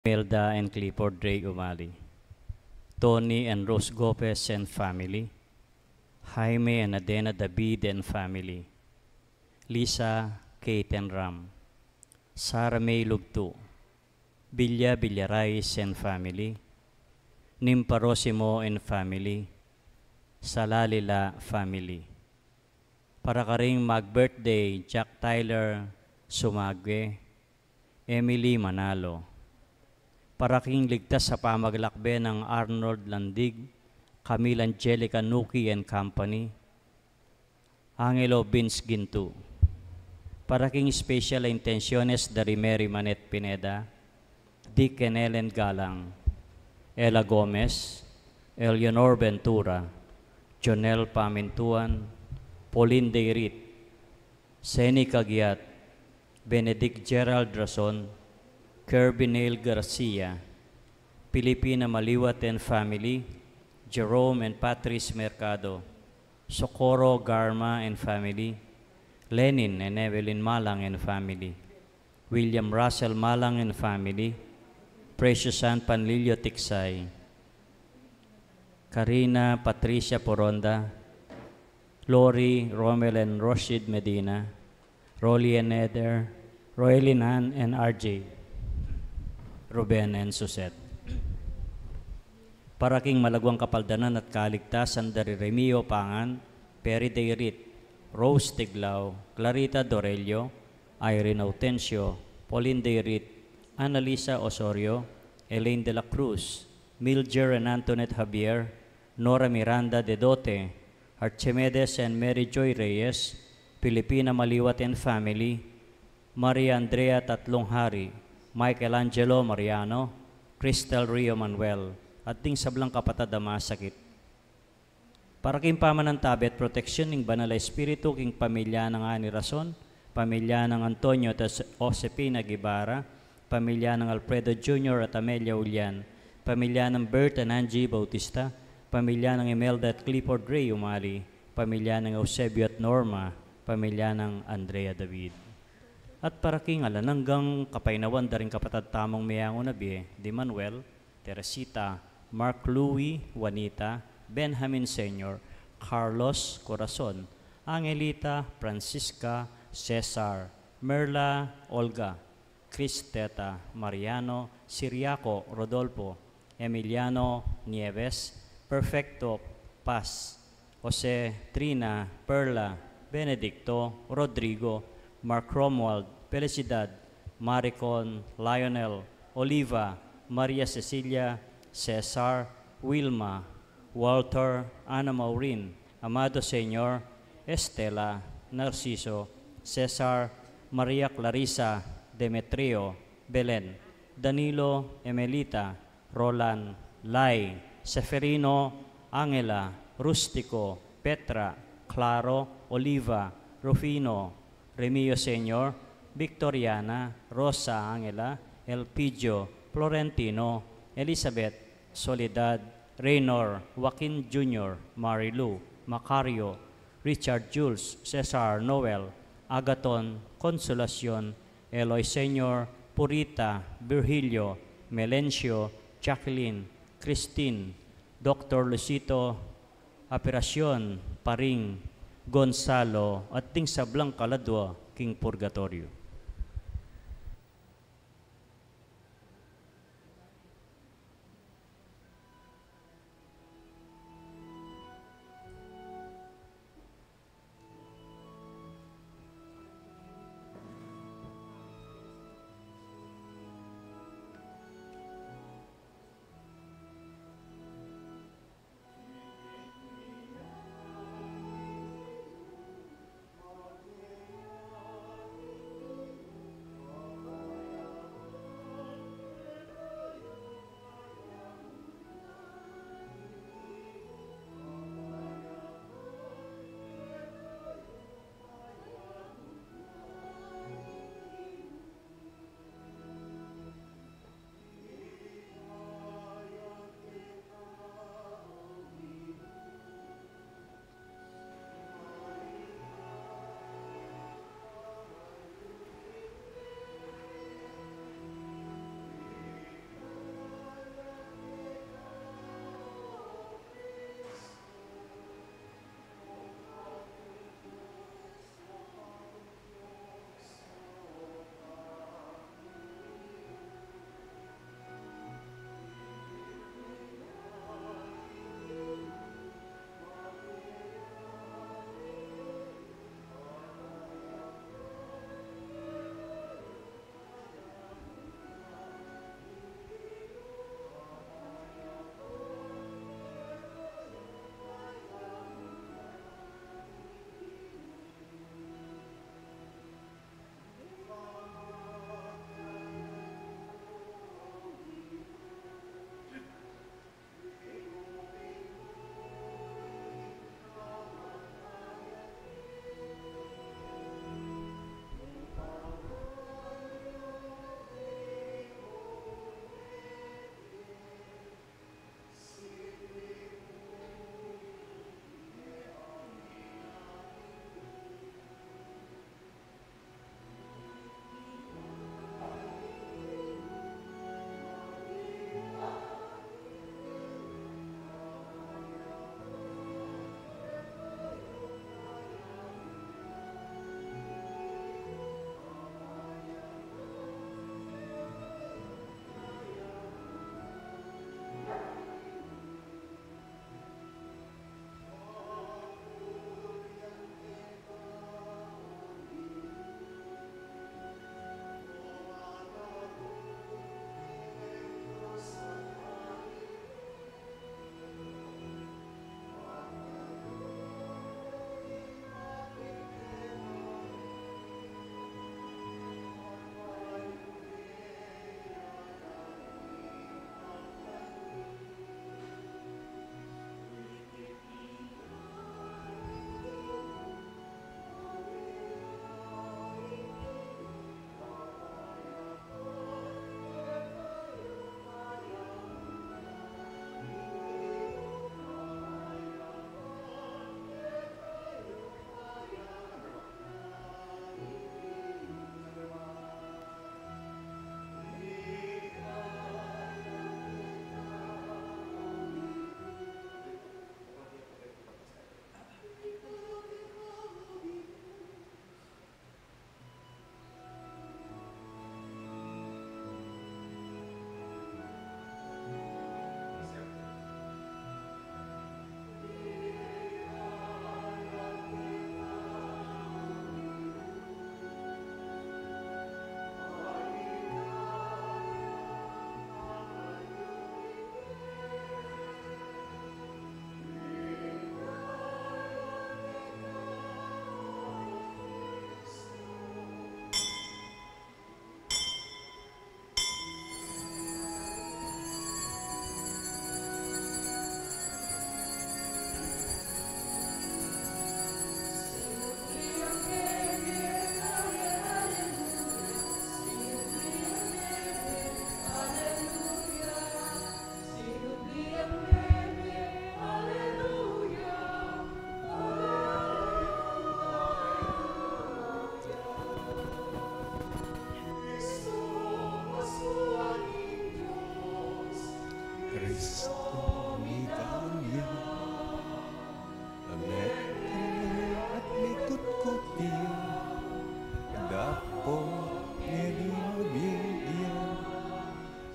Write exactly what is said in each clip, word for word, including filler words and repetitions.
Imelda and Clifford Ray Umali, Tony and Rose Gopez and family, Jaime and Adena David and family, Lisa, Kate and Ram, Sarah May Lugtu, Bilya Villarais and family, Nimpa Rosimo and family, Salalila family. Para karing mag-birthday, Jack Tyler Sumague, Emily Manalo. Para king ligtas a pamaglakbe nang Arnold Landig, Camille Angelica Nuki and company, Angelo Vince Gintu. Para king special a intenciones dari Mary Manette Pineda, Dick and Ellen Galang, Ella Gomez, Eleanor Ventura, Jonel Pamintuan, Pauline Dayrit, Seni Cagiat, Benedict Gerald Rason, Kirby Neil Garcia, Pilipina Maliwat and family, Jerome and Patrice Mercado, Socorro Garma and family, Lenin and Evelyn Malang and family, William Russell Malang and family, Precious Ann Panlilio Tiksay, Karina Patricia Poronda, Lori, Romel and Roshid Medina, Rolly and Eder, Roelyn Ann and R J, Ruben and Suzette. Para king malaguang kapaldanan at kaligtasan dari Remio Pangan, Perry Dayrit, Rose Tiglao, Clarita Dorelio, Irene Autencio, Pauline Dayrit, Annalisa Osorio, Elaine de la Cruz, Mildred and Antoinette Javier, Nora Miranda Dedote, Archimedes and Mary Joy Reyes, Pilipina Maliwat and family, Maria Andrea Tatlong Hari, Michelangelo Mariano, Crystal Rio Manuel, at ding sablang kapatad a masakit. Para king pamanantabe at proteksyon ning Banal a Espiritu king pamilya nang Ani Rason, pamilya nang Antonio at Josefina Guevara, pamilya nang Alfredo Junior at Amelia Ulian, pamilya nang Bert and Angie Bautista, pamilya nang Imelda at Clifford Ray Umali, pamilya nang Eusebio at Norma, pamilya nang Andrea David. At para king alang anggang kapaynawan da ring kapatad tamung meyangu na bie, di Manuel, Teresita, Mark Louis, Juanita, Benjamin Senior, Carlos, Corazon, Angelita, Francisca, Cesar, Merla, Olga, Cristeta, Mariano, Siriaco, Rodolfo, Emiliano, Nieves, Perfecto, Paz, Jose, Trina, Perla, Benedicto, Rodrigo, Mark Romuald, Felicidad, Maricon, Lionel, Oliva, Maria Cecilia, Cesar, Wilma, Walter, Ana Maureen, Amado Senior, Estela, Narciso, Cesar, Maria Clarissa, Demetrio, Belen, Danilo, Emelita, Roland, Lai, Seferino, Angela, Rustico, Petra, Claro, Oliva, Rufino, Remio Senior, Victoriana, Rosa, Angela, Elpidio, Florentino, Elizabeth, Soledad, Reynor, Joaquin Junior, Marilu, Macario, Richard Jules, Cesar, Noel, Agaton, Consolacion, Eloy Senior, Purita, Virgilio, Melencio, Jacqueline, Christine, Doctor Lucito, Apiracion, Paring, Gonzalo, at ding sablang kaladua king purgatorio. Kristo miganyan, mete at mikutkut ya, dapot ne di mabie ya,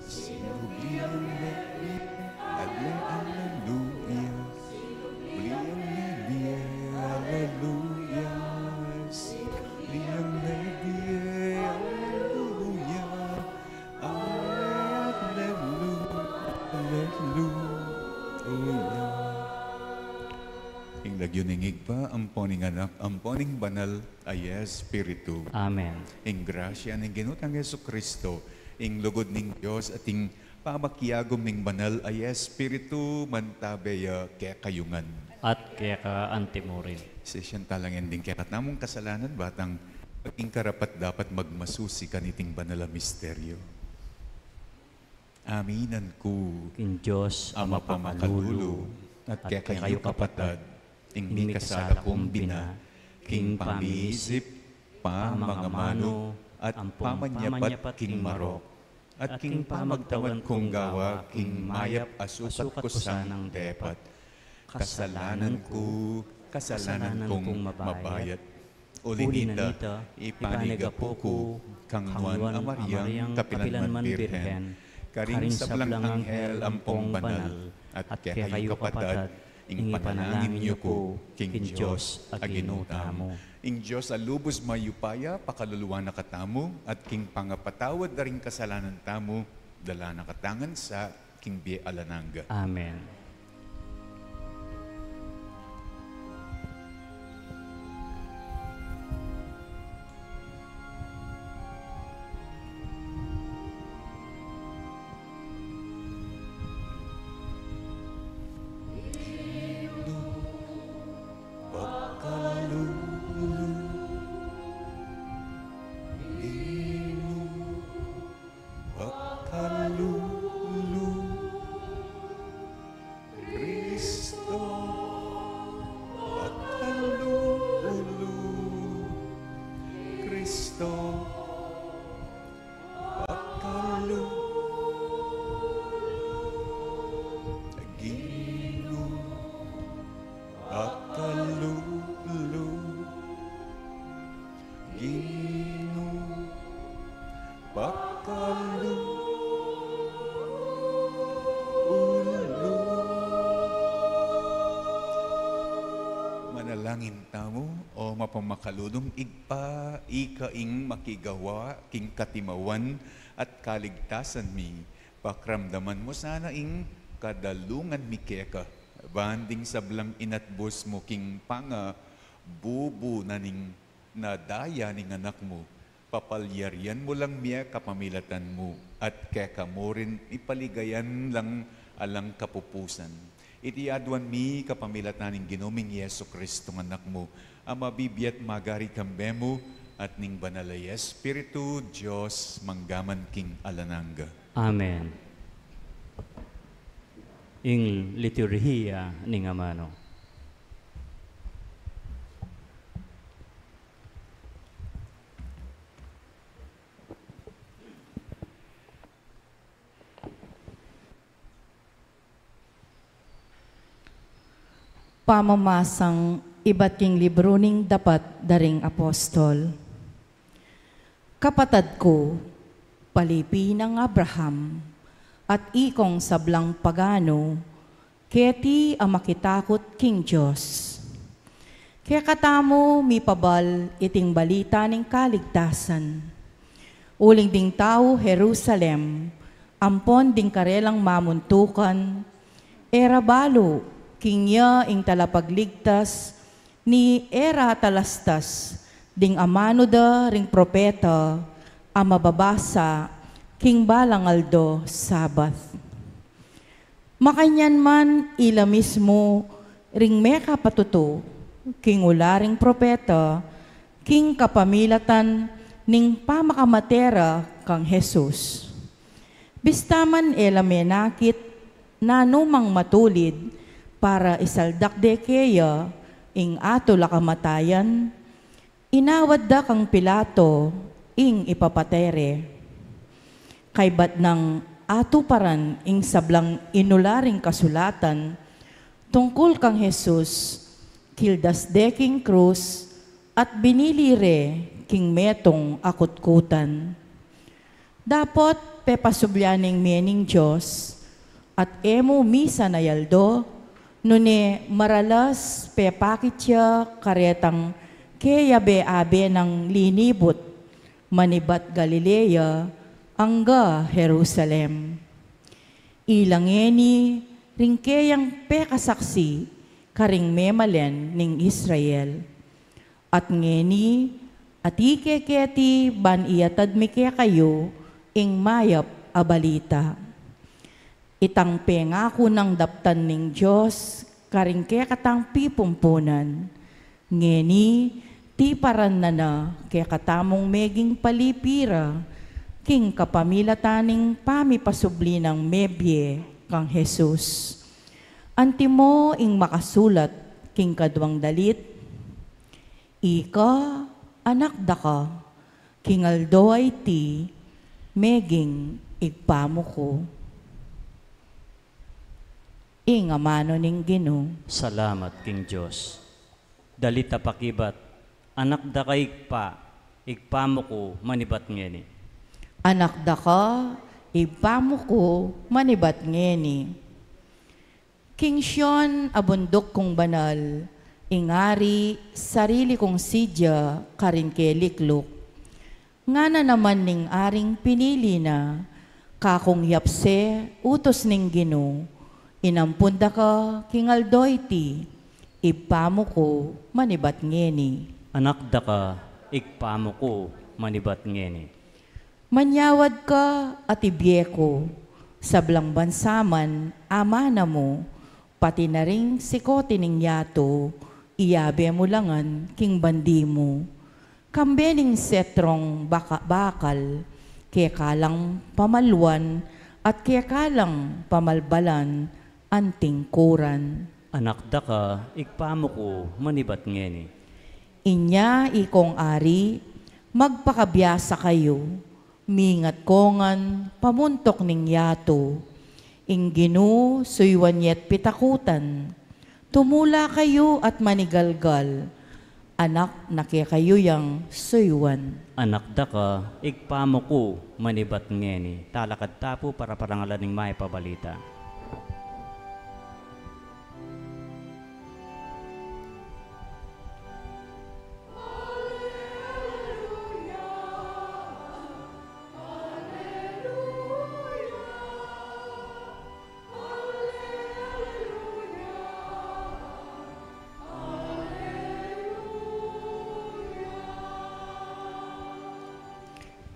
sinublian ne bie, at ne aleluya, sinublian ne bie, aleluya, sinublian ne bie, aleluya. Aleluya, aleluya. Ing lagyu ning Ibpa, ampo ning Anak, ampo ning Banal a Espiritu. Amen. Ing grasya ning Ginu tang Jesucristo, ing lugud ning Dios, at ing pamakiagum ning Banal a Espiritu, mantabe ya kekayu ngan. At keka antimurin. Sisian talang ending kekatamung kasalanan, ba tang maging karapat-dapat magmasusi kaniting banal a misteryo. Aminan ku king Dios a mapakalulu, at kekayu kapatad, ing mikasala kung bina, king pamiisip, pamangamanu, at pamanyappat king marok, at king pamagtawad kung gawa king mayap a sukat ku sanang depat. Kasalanan ku, kasalanan kung mabayat. Uli na nita, ipanigapu ku kang Nuan a Mariang kapilan man Birhen, karing sablang anghel ampong banal, at kekayu kapatad, ing ipanalangin yu ku king Dios a Ginu tamu. Ing Dios a lubus mayupaya pakaluluan na katamu, at king pangapatawad da ring kasalanan tamu, dala na katamu ngan sa king bie alang angga. Amen. Pakalulu, Kristo, pakalulu, Kristo, pakalulu, Ginu, pakalulu. Ginu, pakalulu. Manalangin tamu. O mapamakalulung Ibpa, ika ing makigawa king katimawan at kaligtasan mi. Pakiramdaman mu sana ing kadalungan mi keka, ban ding sablang inatbus mu king pangabubu na ning na daya ning Anak mu, papalyarian mu lang mie kapamilatan mu, at keka mu rin ipaligayan lang alang kapupusan. Iti aduan mi kapamilatan ning Ginu ming Jesucristo nga Anak mu, a mabibie at magari kambe mu, at ning Banal a Espiritu, Dios, mangga man king alang angga. Amen. Ing liturhiya ning amanu. Pamamasang ibat king libru ning Dapat da ring Apostol. Kapatad ku, palipi nang Abraham, at ikong sablang paganu, keti a makitakut king Dios. Kekatamu mipabal iting balita ning kaligtasan. Uling ding tau Jerusalem, ampon ding karelang mamuntukan, e ra balu king ya ing talapagligtas ni e ra talastas ding amanu da ring propeta a mababasa king balang aldo Sabat. Makanyan man ila mismu ring mekapatutu king ula ring propeta king kapamilatan ning pamakamate ra kang Jesus. Bista man e la menakit nanumang matulid para isaldak de keya ing atul a kamatayan, inawad da kang Pilato ing ipapate re. Kaybat nang Atuparan ing sablang inula ring kasulatan tungkul kang Jesus, kildas de king krus, at binili re king metung a kutkutan. Dapot pepasubli ya ning mie ning Dios, at e mu misan a yaldo, nune maralas pepakit ya karetang keyabe-abe nang linibut, manibat Galilea angga Jerusalem. Ila ngeni ring keyang pekasaksi karing memalen ning Israel. At ngeni, atin keketi ban iyatad mi kekayu ing mayap a balita. Itang pengaku nang daptan ning Dios karing kekatang pipumpunan. Ngeni, tiparan na na kekatamung meging palipi ra king kapamilatan ning pamipasubli nang mebie kang Jesus. Antimo ing makasulat king kaduang dalit, "Ika, anak daka, king aldo a iti, meging Ibpa mu ku." Ing amanu ning Ginu. Salamat king Dios. Dalit a pakibat, anak daka Ibpa, Ibpa mu ku manibat ngeni. Anak daka, Ibpa mu ku manibat ngeni. King Sion a bunduk kung banal, ing Ari sarili kung sidya karin ke likluk. Ngana naman ning Aring pinili na, kakung yapse utus ning Ginu, inampun daka king aldo iti, Ibpa mu ku manibat ngeni. Anak daka, Ibpa mu ku manibat ngeni. Manyawad ka at ibie ku, sablang bansa man a mana mu, pati na ring sikoti ning yatu, iyabe mu la ngan king bandi mu. Kambe ning setrong baka-, bakal, keka lang pamaluan at keka lang pamalbalan anting kuran. Anak daka, Ibpa mu ku manibat ngeni. Inya ikong Ari, magpakabiasa kayu, mingat ko ngan pamuntuk ning yatu. Ing Ginu suyuan ye't pitakutan. Tumula kayu at manigalgal, anak na kekayu yang suyuan. Anak daka, Ibpa mu ku manibat ngeni. Talakad ta pu para parangalan ing mayap a balita.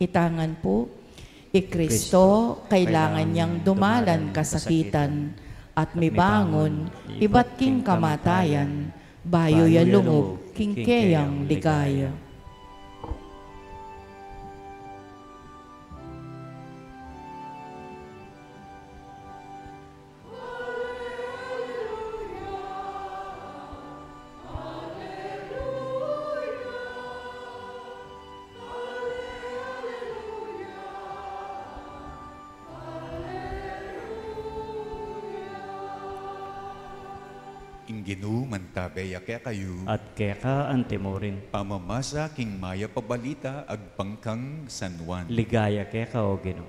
Ita ngan pu, i Kristo, kailangan yang dumalan kasakitan, at mibangun ibat king kamatayan, bayu ya lungub king keyang ligaya. Ing Ginu mantabe ya kekayu. At keka antimurin. Pamamasa king mayap a balita agpang kang San Juan. Ligaya keka, O Ginu.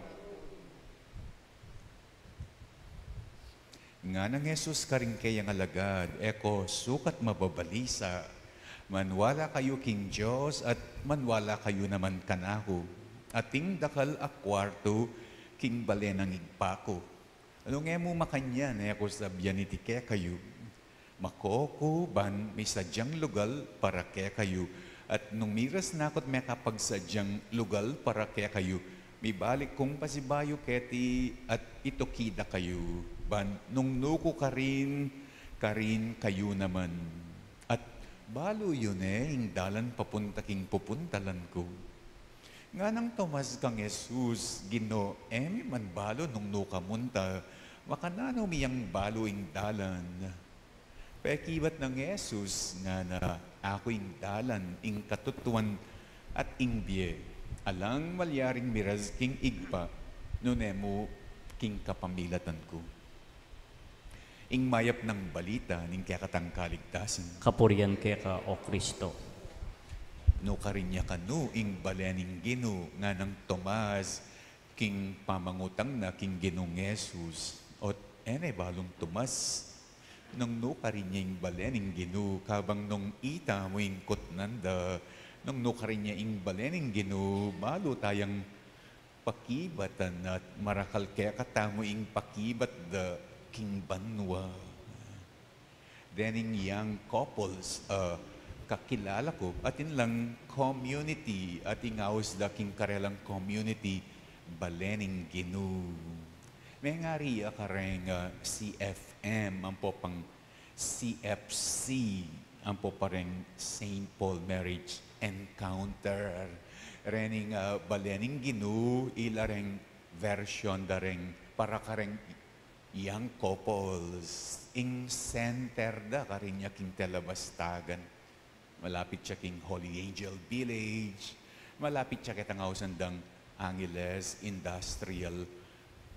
Nganang Jesus karing keyang alagad, e ko sukat mababalisa, manwala kayu king Dios at manwala kayu naman kanaku. Ating dakal a kuartu king bale nang Ibpa ku. Nung e mu makanyan, e ku sabian iti kekayu. Mako ku ban misadyang lugal para kekayu. At nung miras na ku't mekapagsadyang lugal para kekayu, mibalik kung pasibayu keti at ituki da kayu, ban nung nu ku karin, karin kayu naman. At balu yu ne ing dalan papunta king pupuntalan ku. Nganang Tomas kang Jesus, Ginu, e mi man balu nung nu ka munta, makananu mi yang balu ing dalan? Pekibat nang Jesus, ngana, Aku ing dalan, ing katutuan, at ing bie. Alang malyaring miras king Ibpa, nune mu king kapamilatan ku. Ing mayap nang balita ning kekatang kaligtasan. Kapurian keka, O Kristo. Nukarin ya kanu ing balen ning Ginu, nganang Tomas, king pamangutang na king Ginung Jesus. Ot e ne balung Tomas, nung nukarin ya ing balen ning Ginu, kabang nung ita mu ing kutnan da, nung nukarin ya ing balen ning Ginu, balu tayang pakibatan at marakal kekatamu ing pakibat da king banua. Dening young couples, ah, kakilala ku, atin lang community, atin aus da king karelang community, balen ning Ginu. Mengari ya kareng, ah, C F M, ampo pang C F C, ampo pa reng Saint Paul Marriage Encounter. Rening, ah, balen ning Ginu, ila reng version da reng para kareng young couples. Ing center da karin ya king Telabastagan. Malapit ya king Holy Angel Village. Malapit ya ketang ausan dang Angeles Industrial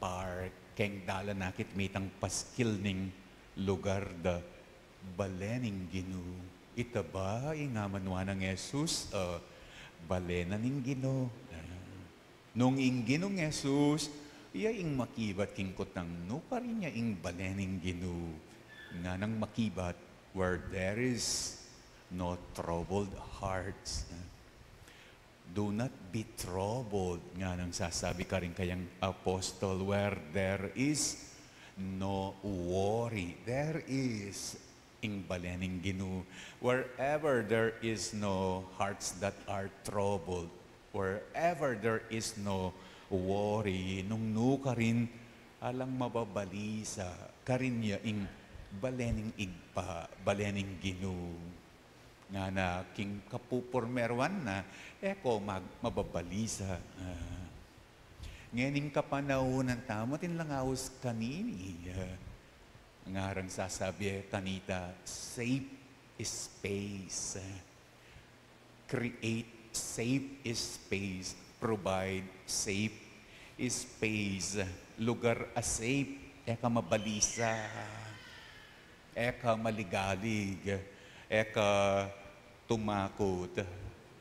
Park. Keng dalan akit mitang paskil ning lugar da balen ning Ginu. Ita ba ing amanwa nang Jesus, ah, balen na ning Ginu? Ah. Nung ing Ginung Jesus, iya ing makibat king kutang nukarin ya ing balen ning Ginu. Nganang makibat, "Where there is no troubled hearts." Do not be troubled, nganang sasabi karing kayang apostol, where there is no worry, there is ing balen ning Ginu. Wherever there is no hearts that are troubled, wherever there is no worry, nung nukarin alang mababalisa, karin ya ing balen ning Ibpa, balen ning Ginu. Ngana king kapupurmeruan na, e ko mag-, mababalisa. Ah. Ngening kapanaunan tamu, atin lang aus kanini, ah, ngarang sasabi kanita, safe space. Create safe space. Provide safe space. Lugar a safe, e ka mabalisa, e ka maligalig, e ka tumakut.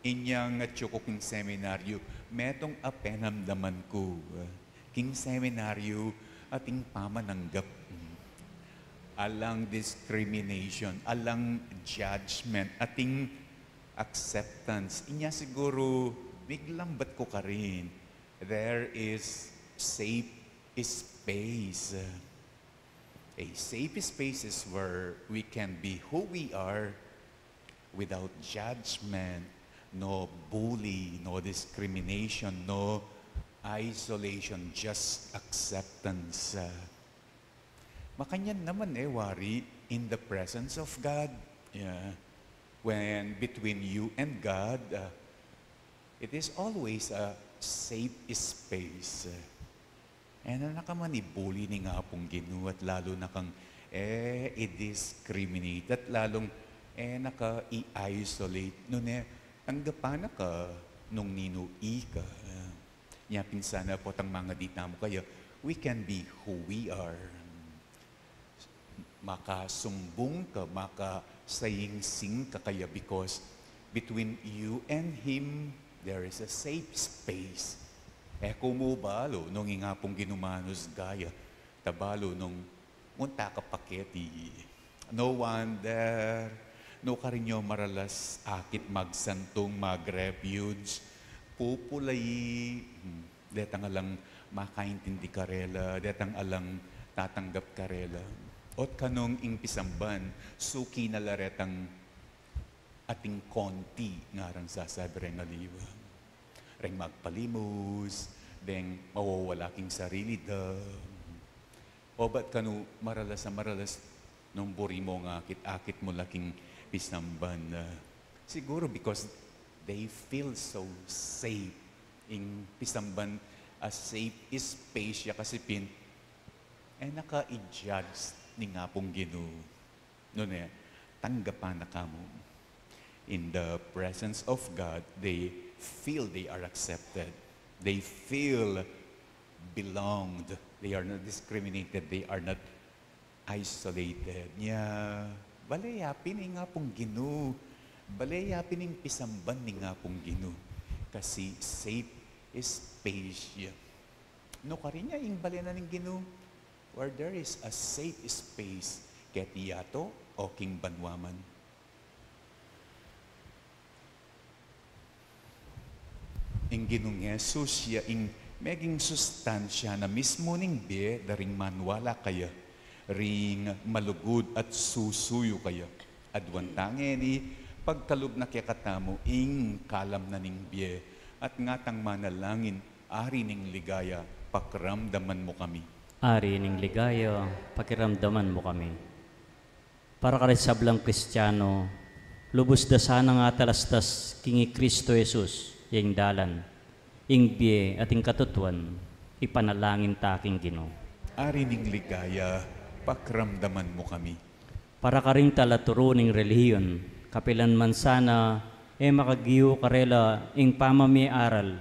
Inyang atyu ku king seminaryo, metung a penamdaman ku, king seminaryo, ating pamananggap. Alang discrimination, alang judgment, ating acceptance. Inya siguru, miglambat ku karin, there is safe space. A safe space is where we can be who we are without judgment, no bully, no discrimination, no isolation, just acceptance. Makanyan naman e wari in the presence of God. Yeah. When between you and God, uh, it is always a safe space. E na na ka man i-bully ning Apung Ginu at lalu na kang, e, i-discriminate at lalung, e, na ka i-isolate. Nune, tanggapan na ka nung ninu ika. Nya pin sana potang mangadi tamu kaya, we can be who we are. Makasumbung ka, makasaingsing ka kaya because between you and him, there is a safe space. E ku mu balu nung ing Apung Ginu manusga ya, ta balu nung munta ka pa keti. No wonder, nukarin yu maralas akit magsantung, mag-refuge, pupulai, hmm, detang alang makaintindi karela, detang alang tatanggap karela. Ot kanung ing pisamban, suki na la retang ating konti, ngarang sasabi reng aliwa. Reng magpalimus, deng mawawala king sarili da. O bat kanu maralas a maralas nung buri mu ngakit-akit mu la king pisamban, ah, siguru because they feel so safe. Ing pisamban a safe space ya kasi pin, e na ka i-judge ning Apung Ginu. Nune, tanggapan na ka mu. In the presence of God, they feel they are accepted. They feel belonged. They are not discriminated, they are not isolated. Nya, bale ya pin ing Apung Ginu. Bale ya pin ing pisamban ning Apung Ginu. Kasi safe space ya. Nukarin ya ing bale na ning Ginu, where there is a safe space, keti yatu o king banua man. Ing Ginung Jesus ya ing meging sustansya na mismu ning bie da ring maniwala kaya, ring malugud at susuyu kaya. Aduan ta ngeni, pagkalub na kekatamu ing kalam na ning bie, at ngatang manalangin, Ari ning ligaya, pakiramdaman mu kami. Ari ning ligaya, pakiramdaman mu kami. Para karing sablang Kristiano, lubus da sanang atalastas king i Kristo Jesus, ya ing dalan, ing bie at ing katutuan, ipanalangin ta king Ginu. Ari ning ligaya, pakiramdaman mu kami. Para karing talaturu ning relihiyon, kapilan man sana e makagiu karela ing pamamie aral,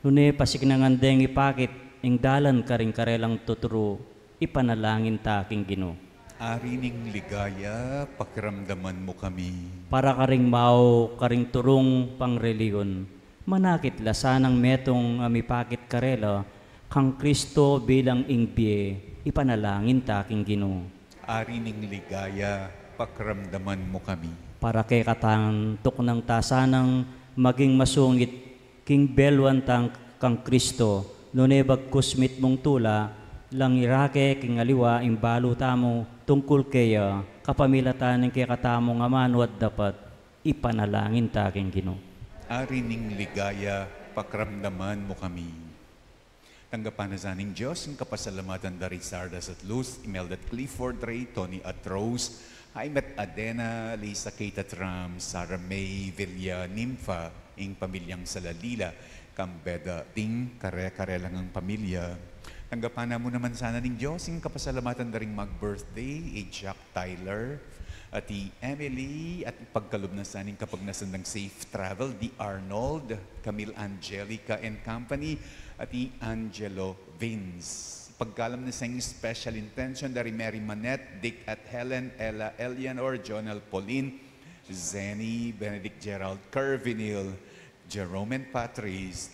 nune pasiknangan deng ipakit ing dalan karing karelang tuturu, ipanalangin ta king Ginu. Ari ning ligaya, pakiramdaman mu kami. Para karing mau karing turung pangrelihiyon, manakit la sanang metung a mipakit karela kang Kristo bilang ing bie, ipanalangin ta king Ginu. Ari ning ligaya, pakiramdaman mu kami. Para kekatang tuknang ta sanang maging masungit king beluan tang kang Kristo, nune bagkus mitmung tula lang irake king aliwa ing balu tamu tungkul keya, kapamilatan ning kekatamung amanu at dapat, ipanalangin ta king Ginu. Ari ning ligaya, pakiramdaman mu kami. Tanggapan na sa ning Dios ing kapasalamatan da ri Sardas at Luz, Imelda at Clifford, Ray, Tony at Rose, Jaime at Adena, Lisa, Kate at Ram, Sarah May, Villa, Nympha, ing pamilyang Salalila, kang Beda ding kare-kare lang ngang pamilya. Tanggapan na mu naman sana ning Dios ing kapasalamatan da ring mag-birthday, i Jack Tyler, at i Emily, at ipagkalub na sana ing kapagnasan dang safe travel, di Arnold, Camille Angelica and Company, at i Angelo Vince. Pagkalam na sa ing special intention da ri Mary Manette, Dick at Helen, Ella, Eleanor, Jonel, Pauline, Zenny, Benedict, Gerald, Kervinil, Jerome and Patrice,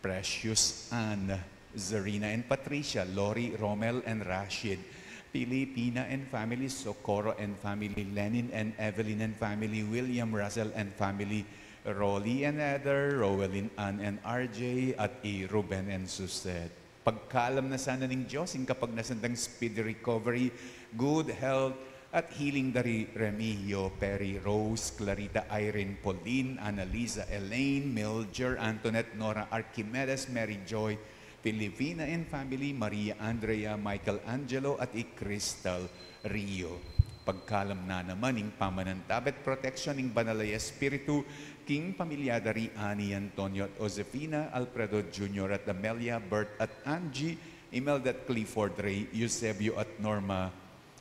Precious, Anne, Zarina and Patricia, Lori, Romel and Rashid, Pilipina and family, Socorro and family, Lenin and Evelyn and family, William, Russell and family, Rolly and Heather, Roelyn, Ann and R J, at i Ruben and Suzette. Pagkalam na sana ning Dios ing kapagnasan dang speedy recovery, good health, at healing da ri Remigio, Perry, Rose, Clarita, Irene, Pauline, Annalisa, Elaine, Mildred, Antoinette, Nora, Archimedes, Mary Joy, Filipina and family, Maria, Andrea, Michelangelo, at i Crystal Rio. Pagkalam na naman ing pamanantabe at proteksyon ning Banal a Espiritu king pamilya da ri Ani, Antonio at Josefina, Alfredo Junior at Amelia, Bert at Angie, Imelda at Clifford, Ray, Eusebio at Norma,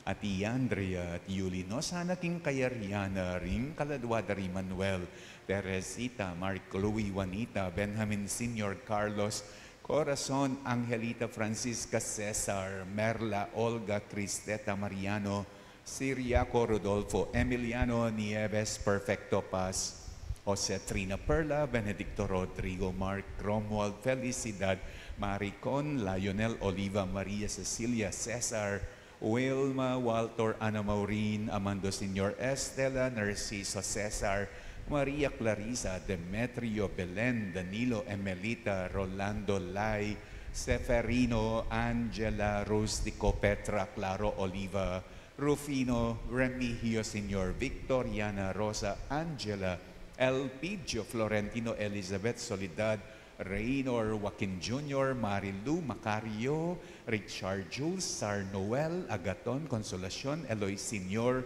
at i Andrea at Yuli, no sana king kayarian na ring kaladua da ri Manuel, Teresita, Mark, Louie, Juanita, Benjamin Senior, Carlos, Corazon, Angelita, Francisca, Cesar, Merla, Olga, Cristeta, Mariano, Siriaco, Rodolfo, Emiliano, Nieves, Perfecto, Paz, Jose, Trina, Perla, Benedicto, Rodrigo, Mark, Romuald, Felicidad, Maricon, Lionel, Oliva, Maria, Cecilia, Cesar, Wilma, Walter, Ana Maureen, Amando Senior, Estela, Narciso, Cesar, Maria Clarisa, Demetrio, Belen, Danilo, Emelita, Rolando, Lai, Seferino, Angela, Rustico, Petra, Claro, Oliva, Rufino, Remigio Senior, Victoriana, Rosa, Angela, Elpidio, Florentino, Elizabeth, Soledad, Reynor, Joaquin Junior, Marilu, Macario, Richard, Jules, Sar Noel, Agaton, Consolacion, Eloy Senior,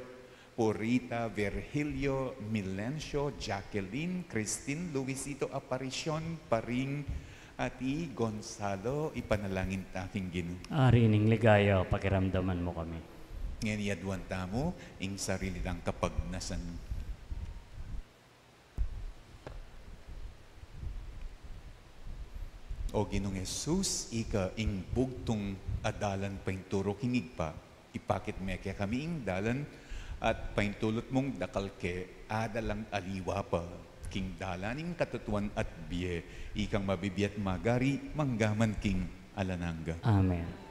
Purita, Virgilio, Milencio, Jacqueline, Christine, Luisito, Aparicion, Paring, at i Gonzalo, ipanalangin ta king Ginu. Ari ning ligaya, pakiramdaman mu kami. Ngeni aduan tamu ing sarili tang kapagnasan. O Ginung Jesus, ika ing bugtung a dalan paintulu king Ibpa, ipakit me kekami ing dalan, at paintulut mung dakal ke adalang aliwa pa, king dalan ning katutuan at bie, ikang mabibie at magari, mangga man king alang angga. Amen.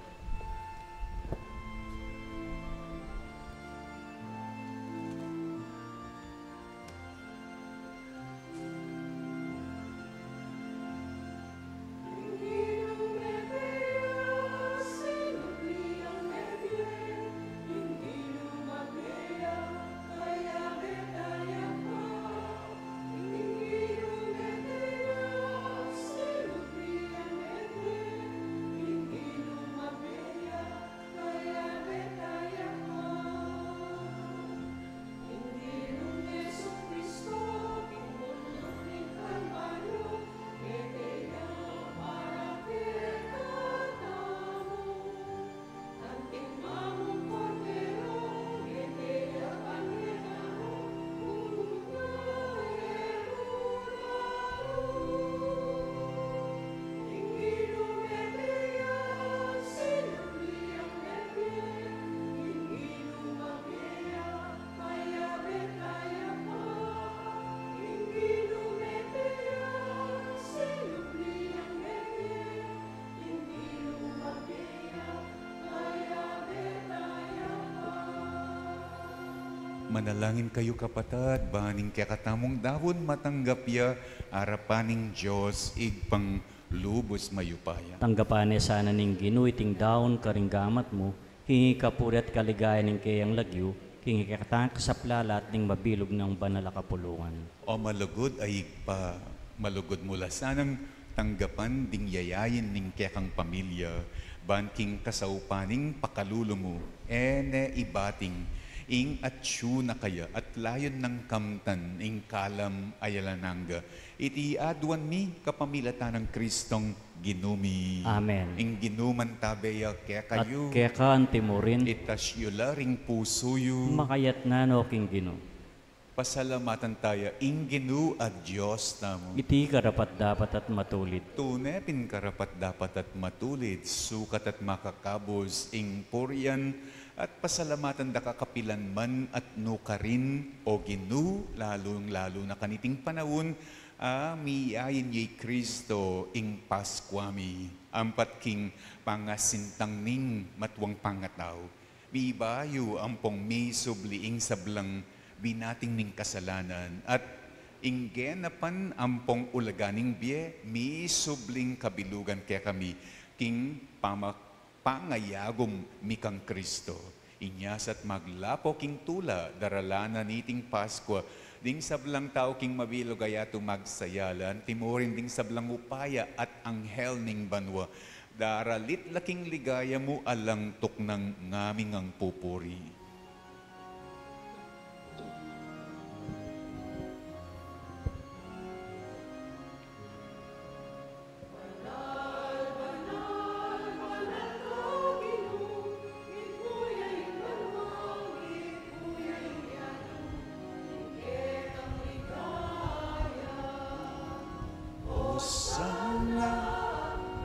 Manalangin kayu, kapatad, ban ing kekatamung daun matanggap ya arapan ning Dios Ibpang lubus mayupaya. Tanggapan ne sana ning Ginu iting daun karing gamat mu, king ikapuri at kaligayan ning keyang lagyu, king ikatang kasaplalan at ning mabilug nang banal a kapulungan. O malugud a Ibpa, malugud mu la sanang tanggapan ding yayain ning kekang pamilya, ban king kasaupan ning pakalulu mu, e ne ibating ing atyu na kaya at layun nang kamtan ing kalam a alang angga. Iti aduan mi kapamilatan nang Kristong Ginu mi. Amen. Ing Ginu mantabe ya kekayu. At keka antimurin. Itas yu la ring pusu yu. Makayatna no king Ginu. Pasalamatan taya ing Ginu a Dios tamu. Iti karapat-dapat at matulid. Tune pin karapat-dapat at matulid, sukat at makakabus ing purian at pasalamatan da ka kapilan man at nukarin, O Ginu, lalung-lalu na kaniting panaun a miyayain ya i Kristo ing Paskua mi, ampat king pangasintang ning matuang pangatau. Mibayu ampong misubli ing sablang binating ning kasalanan, at ing genapan ampong ulaga ning bie, misubling kabilugan kekami king pama-, pangayagum mi kang Kristo. Inya sa't maglapo king tula, daralan na niting Paskua ding sablang tau king mabilug a yatu magsaya la, antimurin ding sablang upaya at anghel ning banua, daralit la king ligaya mu alang tuknang ngaming pupuri. Osana,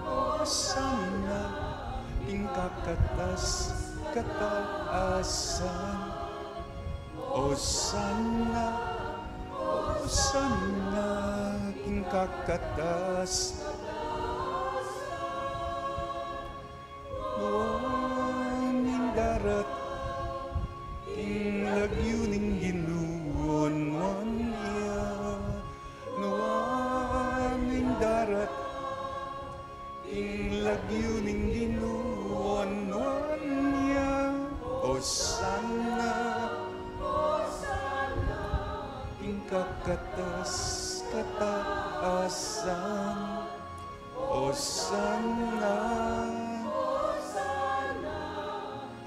Osana, king kakatas-kataasan. Osana, Osana, king kakatas. Nuan ing darat king lagyu ning Ginu, nuan ya. Nuan ing darat king lagyu ning Ginu, nuan ya. Osana, Osana, king kakatas-kataasan. Osana, Osana,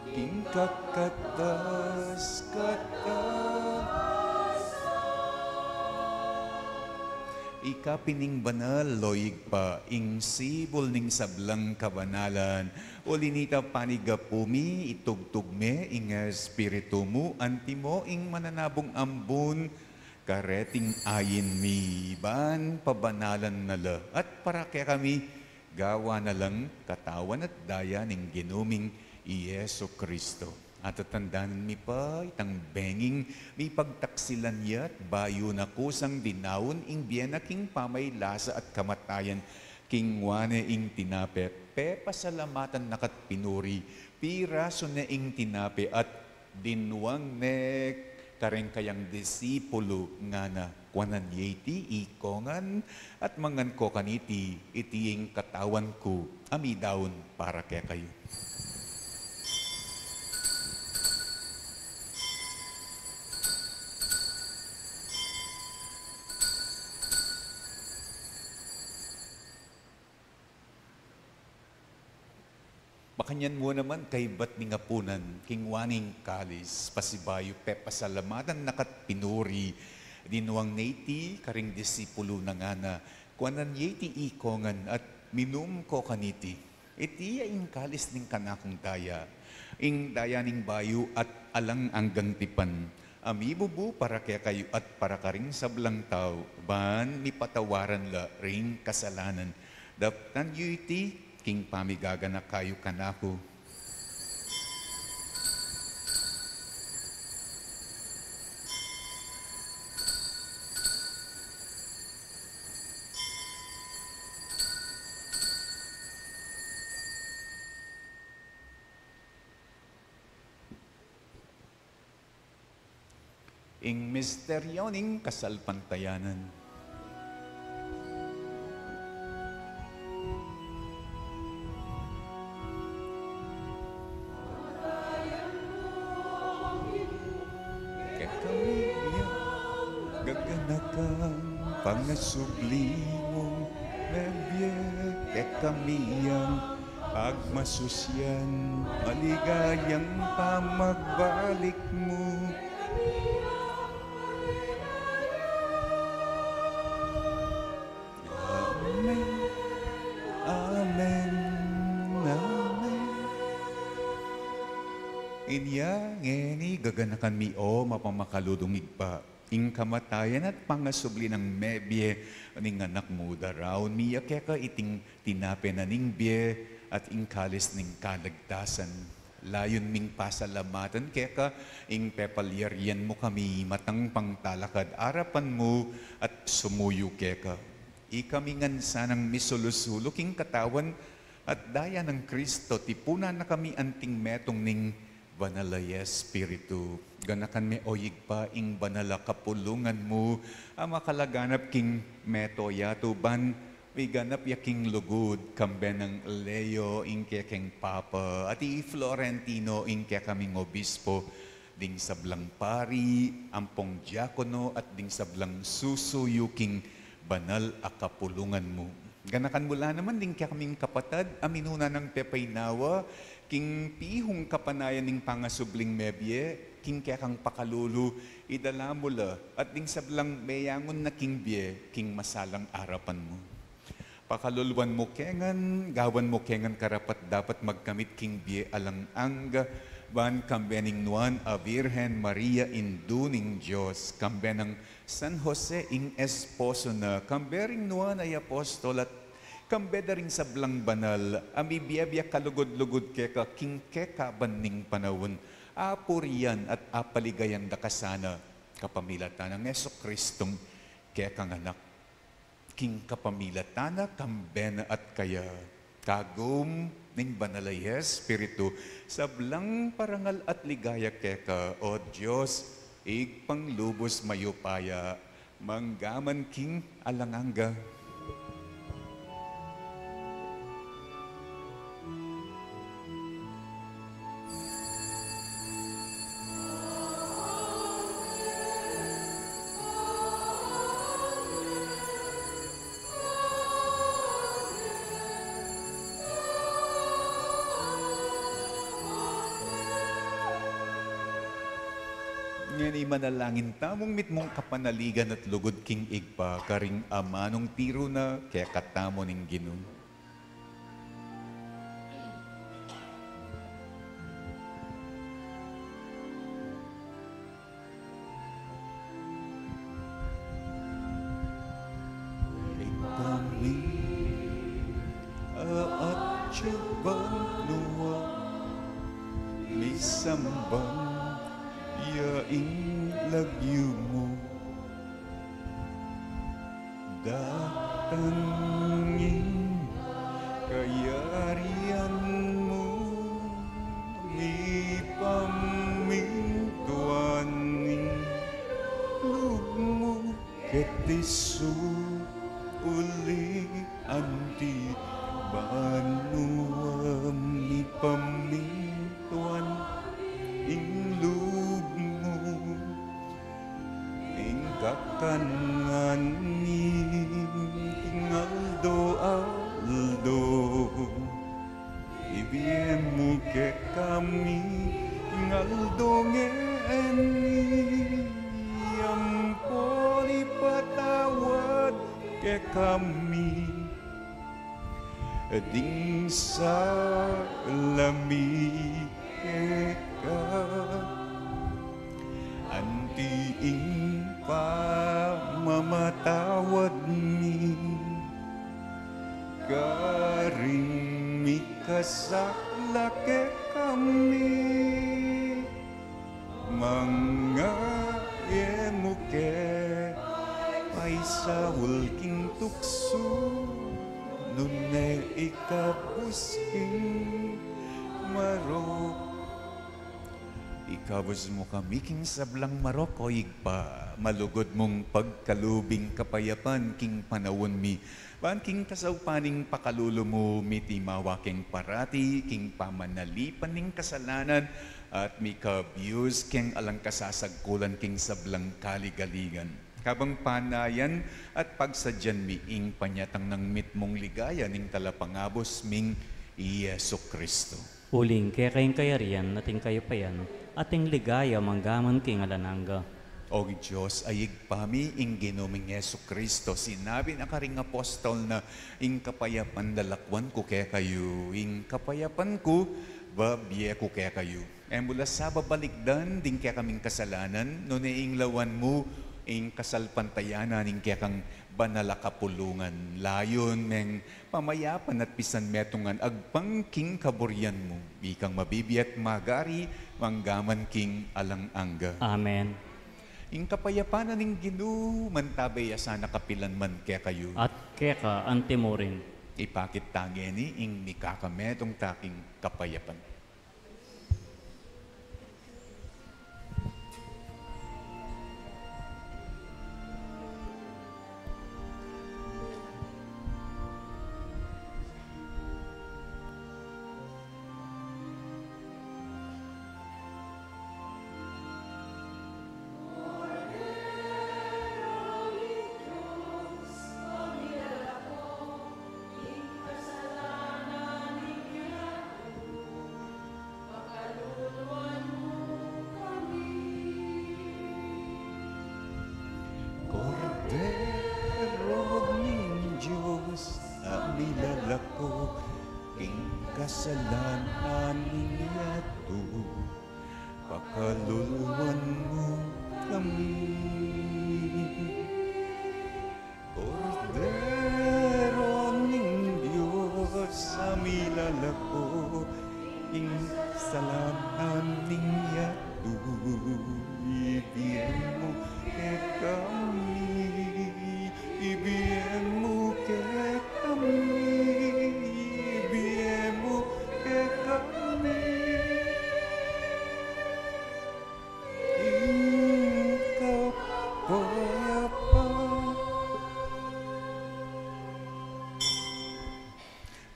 king kakatas-kataasan. Ika pin ing banal, o Ibpa, ing sibul ning sablang kabanalan. Uli na nita, panigapu mi, itubtub me ing Espiritu mu, antimo ing mananabung ambun kareting ain mi, ban pabanalan na la at para kekami gawa na lang katawan at daya ning Ginu ming i Jesu Cristo. At tatandanan mi pa itang benging mipagtaksilan ya at bayu na kusang dinaun ing bie na king pamaylasa at kamatayan, kinua ne ing tinape, pepasalamatan na ka't pinuri, pirasu ne ing tinape at dinwang ne kareng kayang disipulu, ngana, kuanan ye iti ikongan at mangan ko kaniti, iti ing katawan ku a midaun para kekayu. Makanyan mu naman kaybat ning apunan, kinua ne ing kalis, pasibayu pepasalamatan na ka't pinuri, dinwang ne iti karing disipulu na, ngana, kuanan ye iti ikongan at minum ko kaniti. Iti ya ing kalis ning kanakung daya, ing daya ning bayu at alang anggang tipan, a mibubu para kekayu at para karing sablang tau, ban mipatawaran la ring kasalanan. Daptan yu iti king pamigaganaka yu kanaku. Ing misteryo ning kasalpantayanan. Kekami ya gaganakang pangasubli mung mebie, kekami yang pagmasusian, maligayang pamagbalik mu. Amen. Amen. Amen. Inya ngeni gaganakan mi, o mapamakalulung Ibpa, ing kamatayan at pangasubli nang mebie ning Anak mu. Daraun mi ya keka iting tinape na ning bie at ing kalis ning kaligtasan. Layun ming pasalamatan keka ing pepalyarian mu kami matang pangtalakad arapan mu at sumuyu keka. Ikami ngan sanang misulu-sulu king katawan at daya nang Kristo, tipunan na kami anting metung ning Banal a Espiritu. Ganakan me, o Ibpa, ing banal a kapulungan mu a makalaganap king meto yatu, ban miganap ya king lugud, kambe nang Leo ing kekeng Papa, at i Florentino ing kekaming Obispo, ding sablang pari, ampong diakono, at ding sablang susuyu king banal a kapulungan mu. Ganakan mu la naman ding kekaming kapatad a minuna nang pepaynawa king pihung kapanayan ning pangasubling mebie, king kekang pakalulu, idala mu la, at ding sablang meyangun na king bie, king masalang arapan mu. Pakaluluan mu ke ngan, gawan mu ke ngan karapat-dapat magkamit king bie alang angga, ban kambe ning Nuan a Virgen Maria, Indu ning Dios, kambe nang San Jose ing esposo na, kambe ring nuan a apostol, at kambe da ring sablang banal a mibie-bie a kalugud-lugud keka king kekaban ning panaun, apurian at apaligayan da ka sana kapamilatan nang Jesucristong kekang Anak. King kapamilatan na, kambe na at kaya, kagum ning Banal a Espiritu, sablang parangal at ligaya keka, O Dios, Ibpang lubus mayupaya, mangga man king alang angga. Ngeni manalangin tamung mitmung kapanaligan at lugud king Ibpa, karing amanung tiru na kekatamu ning Ginu. Ibpa mi, banua, misamban ya ing lagyu mu. Datang ing kayarian mu, mipamintuan ing lub mu keti sulip anti banua, mipamintuan ing lub mu. Ing kakanan mi king aldo-aldo, ibie mu kekami king aldo ngeni, ampon ipatawad kekami ding sala mi keka, anti ing pamamatawad mi karing mikasala kekami. Manga e mu ke paisaul king tuksu, nune ikabus king marok. Ikabus mu kami king sablang marok, o Ibpa, malugud mung pagkalub ing kapayapan king panaun mi. Ban king kasaupan ning pakalulu mu, mitimawa keng parati king pamanalipan ning kasalanan, at mikabus keng alang kasasagkulan king sablang kaligaligan. Kabang panayan at pagsadyan mi ing panyatang nang mitmung ligaya ning Talapangabus ming i Jesucristo. Uling keka ing kayarian, at ing kayupayan, at ing ligaya, mangga man king alang angga. O Dios a Ibpa mi, ing Ginu ming Jesucristo, sinabi na karing apostol na, "Ing kapayapan lalakwan ku kekayu, ing kapayapan ku babie ku kekayu." E mu la sa babalikdan ding kekaming kasalanan, nune inglawan mu ing kasalpantayanan ning kekang banal a kapulungan. Layun meng pamayapan at pisan metung ngan agpang king kaburian mu, ikang mabibie at magari, mangga man king alang angga. Amen. Ing kapayapan na ning Ginu mantabe ya sana kapilan man kekayu. At keka antimurin. Ipakit ta ngeni ing mikakametung ta king kapayapan. Kordero ning Dios a milalako king kasalanan ning yatu, pakaluluan mu kami. Kordero ning Dios a milalako king kasalanan ning yatu, ibie mu kekami, ibie mu kekami, ibie mu kekami ing kapayapan.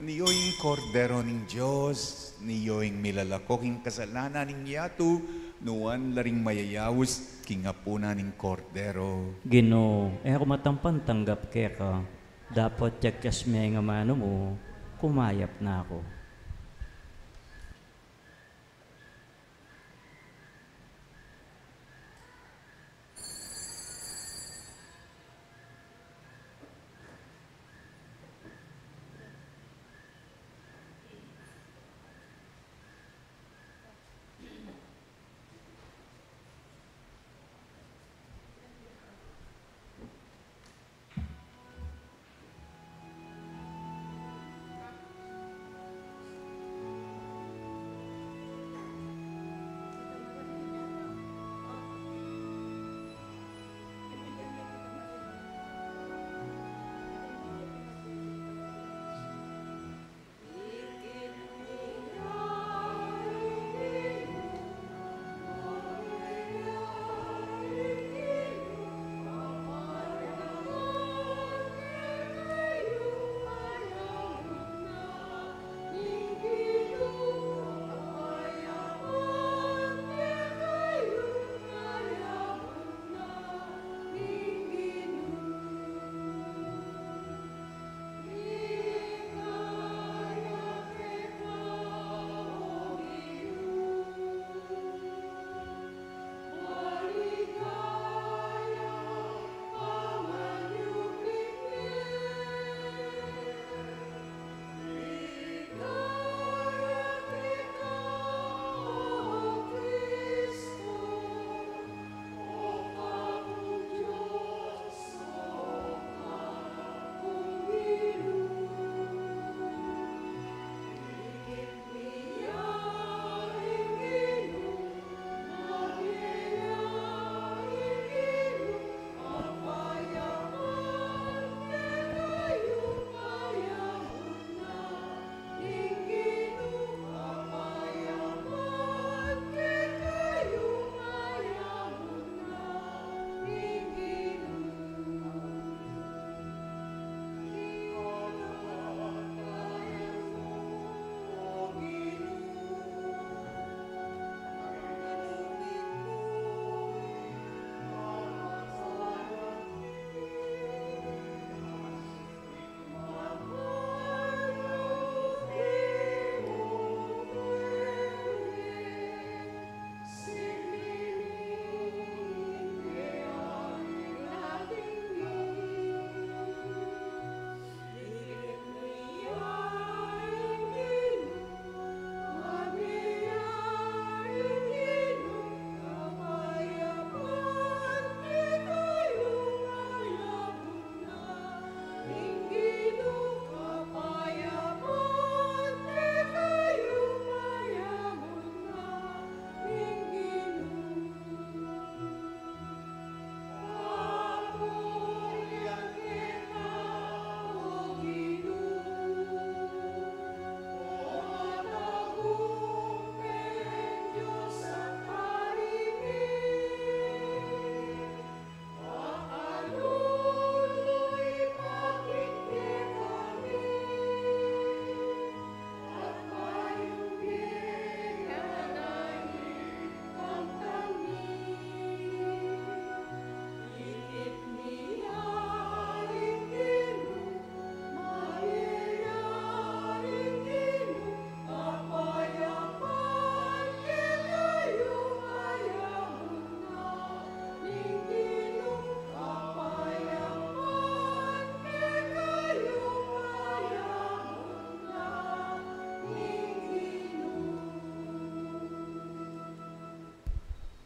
Nio ing Kordero ning Dios, nio ing milalako king kasalanan ning yatu, nuan la ring mayayaus king apunan ning Kordero. Ginu, e ku matampan tanggap keka, dapot yakyas me ing amanu mu, kumayap na ku.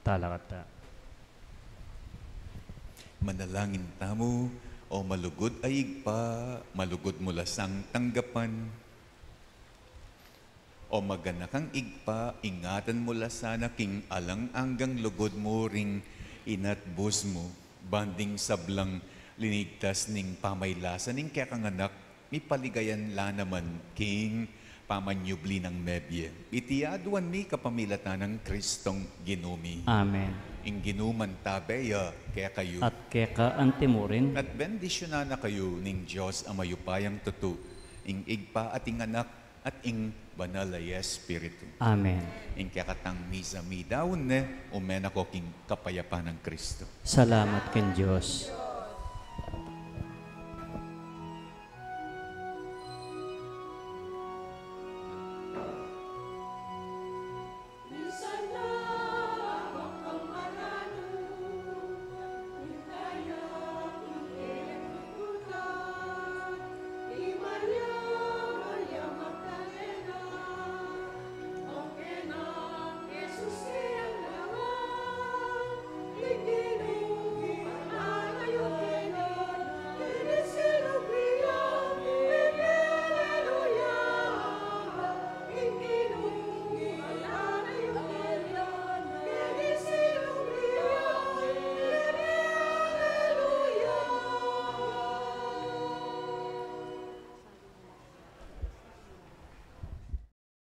Talakad ta. Manalangin tamu. O malugud a Ibpa, malugud mu la sang tanggapan. O maganakang Ibpa, ingatan mu la sana king alang anggang lugud mu ring inatbus mu, banding sablang linigtas ning pamaylasa ning kekang anak, mipaligayan la naman king pamanyubli nang mebie. Iti aduan mi kapamilatan nang Kristong Ginu mi. Amen. Ing Ginu mantabe ya kekayu. At keka antimurin. At bendisyunan na kayu ning Dios a mayupayang tutu, ing Ibpa at ing Anak at ing Banal a Espiritu. Amen. Ing kekatang misa midaun ne, ume na ko king kapayapan nang Kristo. Salamat king Dios.